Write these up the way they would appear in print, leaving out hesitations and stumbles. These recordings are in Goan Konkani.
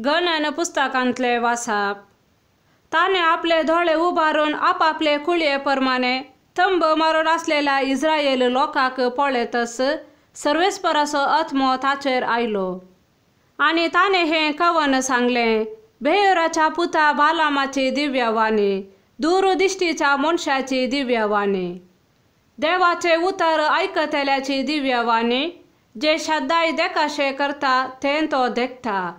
गणन पुस्तकांतले वासाप. ताणें आपले दोळे उबारून आपापले कुळये प्रमाणे थंब मारून आसलेल्या इस्रायल लोकांक पळयतच सर्वेस्पराचो आत्मो ताचेर आयलो आनी ताणें हें कवन सांगलें, बेयोराच्या पुता बालामाची दिव्यवाणी, दूरदिश्टीच्या मनशाची दिव्यवाणी, देवाचे उतर आयकतल्याची दिव्यवाणी, जे श्रद्धाय देखाशे करता तें तो देखता,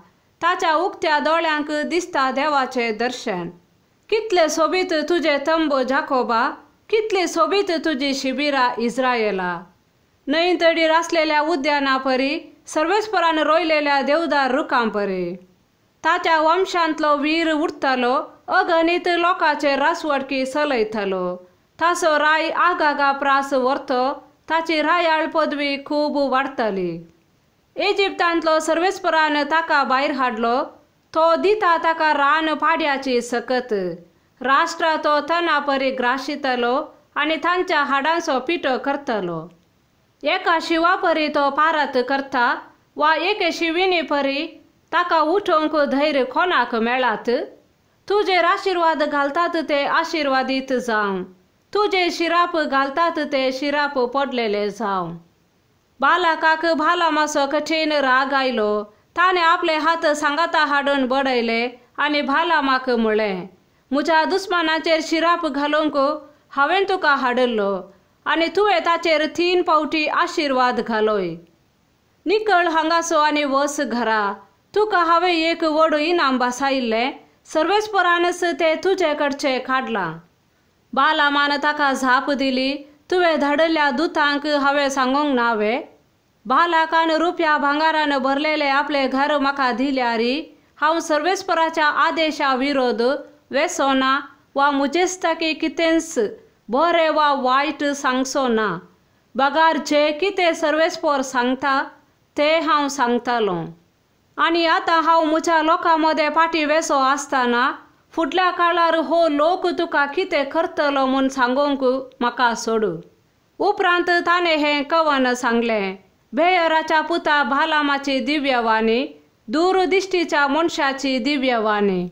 ताच्या उक्त्या दोळ्यांक दिसता देवाचें दर्शन. कितले सोबीत तुजे तंबू जाकोबा, कितली सोबीत तुजी शिबिरां इस्रायला. न्हंय तडीर आसलेल्या उद्याना परी, सर्वेस्परान रोयलेल्या देवदार रुखां परी. ताच्या वंशांतलो वीर उरतालो, अगणीत लोकांचे रासवडकी चलयतालो. ताचो राय आगागा प्रास व्हरतो, ताची रायाळ पदवी खूब वाडटली. इजिप्तांतलो सर्वेस्परान ताका भायर हाडलो, तो दिता ताका रान पाड्याची सकत. राष्ट्रा तो तना परी ग्राशितलो आनी तांच्या हाडांचो पिठो करतलो. एका शिवा परी तो पारत करता वा एके शिविनी परी ताका उठोवंक धैर्य कोणाक मेळात. तुजेर आशिर्वाद घालतात ते आशिर्वादीत जावं, तुजे शिराप घालतात ते शिराप पडलेले जावं. बालकाक भालामाचो कठीण राग आयलो, ताणें आपले हात सांगाता हाडून बडयले आनी भालामाक म्हळें, म्हज्या दुस्मानाचेर शिराप घालूंक हांवें तुका हाडिल्लो आनी तुवें ताचेर 3 फावटी आशिर्वाद घालोय. निकळ हांगासो आनी वस घरा, तुका हांवें एक व्हड इनाम भासायिल्लें, सर्वेस्परानच तें तुजे कडचें काडलां. बालामान ताका जाप दिली, तुवें धाडिल्ल्या दुतांक हांवें सांगूंक ना वे? बालाकान रुपया भांगारान भरलेले आपले घर म्हाका दिल्यारी हांव सर्वेस्पराच्या आदेशा विरोध वेसो ना वा म्हजेच ताकी कितेंच बरें वा वायट सांगचो ना, बगार जें कितें सर्वेस्पर सांगता तें हांव सांगतालों. आनी आतां हांव म्हज्या लोकां मदें फाटीं वेसो आसतना फुडल्या काळार हो लोक तुका कितें करतलो म्हूण सांगूंक म्हाका सोडू. उपरांत ताणें हें कवन सांगलें, बेयराच्या पुता भालामाची दिव्यवाणी, दूरदिश्टीच्या मनशाची दिव्यवाणी,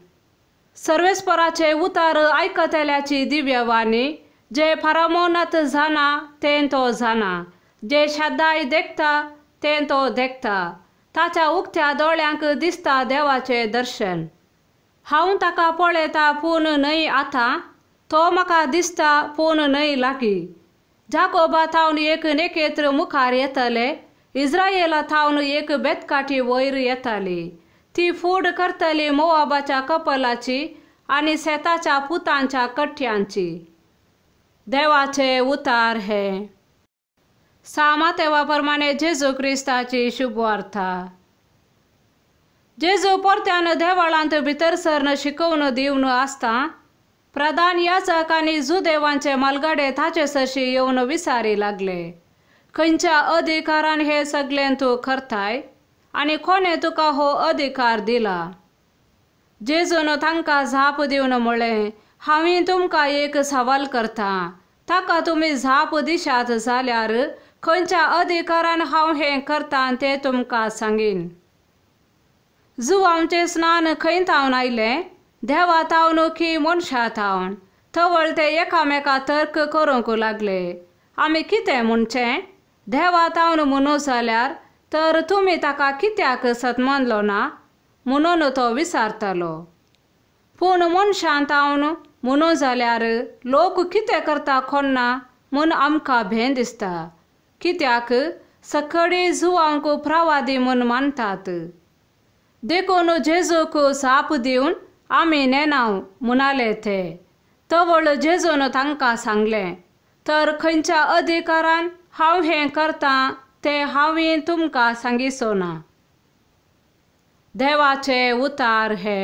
सर्वेस्पराचे उतर आयकतल्याची दिव्यवाणी, जे फारामोनात जाना तें तो जाना, जे श्रद्धाय देखता तें तो देखता, ताच्या उक्त्या दोळ्यांक दिसता देवाचें दर्शन. हांव ताका पळयता पूण न्हय आतां, तो म्हाका दिसता पूण न्हय लागीं. जाकोबा थावन एक नेकेत्र मुखार येतले, इस्रायला थावन एक बेतकाठी वयर येताली, ती फूड करतली मोवाबाच्या कपलाची आनी शेताच्या पुतांच्या कट्ट्यांची. देवाचे उतार हे. सामातेवा प्रमाणे जेजू क्रिस्ताची शुभवार्ता. जेजू परत्यान देवळांत भितर सरन शिकोवन दिवन आसता प्रधान याचक आनी जुदेवांचे मालगाडे ताचे सरशी येवन विचारी लागले, खंयच्या अधिकारान हे सगळें तूं करताय आनी कोणें तुका हो अधिकार दिला? जेजून तांकां जाप दिवन म्हळें, हांवें तुमकां एक सवाल करता, ताका तुमी जाप दिशात जाल्यार खंयच्या अधिकारान हांव हें करता तें तुमकां सांगीन. जुवांचें स्नान खंय थावन आयलें, देवा थावन की मनशा थावन? तवळ ते एकामेका तर्क करूंक लागले, आमी कितें म्हणचें? देवा थावन म्हणू जाल्यार तर तुमी ताका कित्याक सतमानलो ना म्हणून तो विचारतालो. पूण मनशान थावन म्हणू जाल्यार लोक कितें करता कोन्ना म्हूण आमकां भें दिसता, कित्याक सकळी जुवांक प्रवादी म्हूण मानतात. देखून जेजूक जाप दिवन आमी नेनाव म्हणाले ते. तवळ जेजून तांकां सांगलें, तर खंयच्या अधिकारान हांव हें करतां तें हांवें तुमकां सांगिचो ना. देवाचे उतार हे.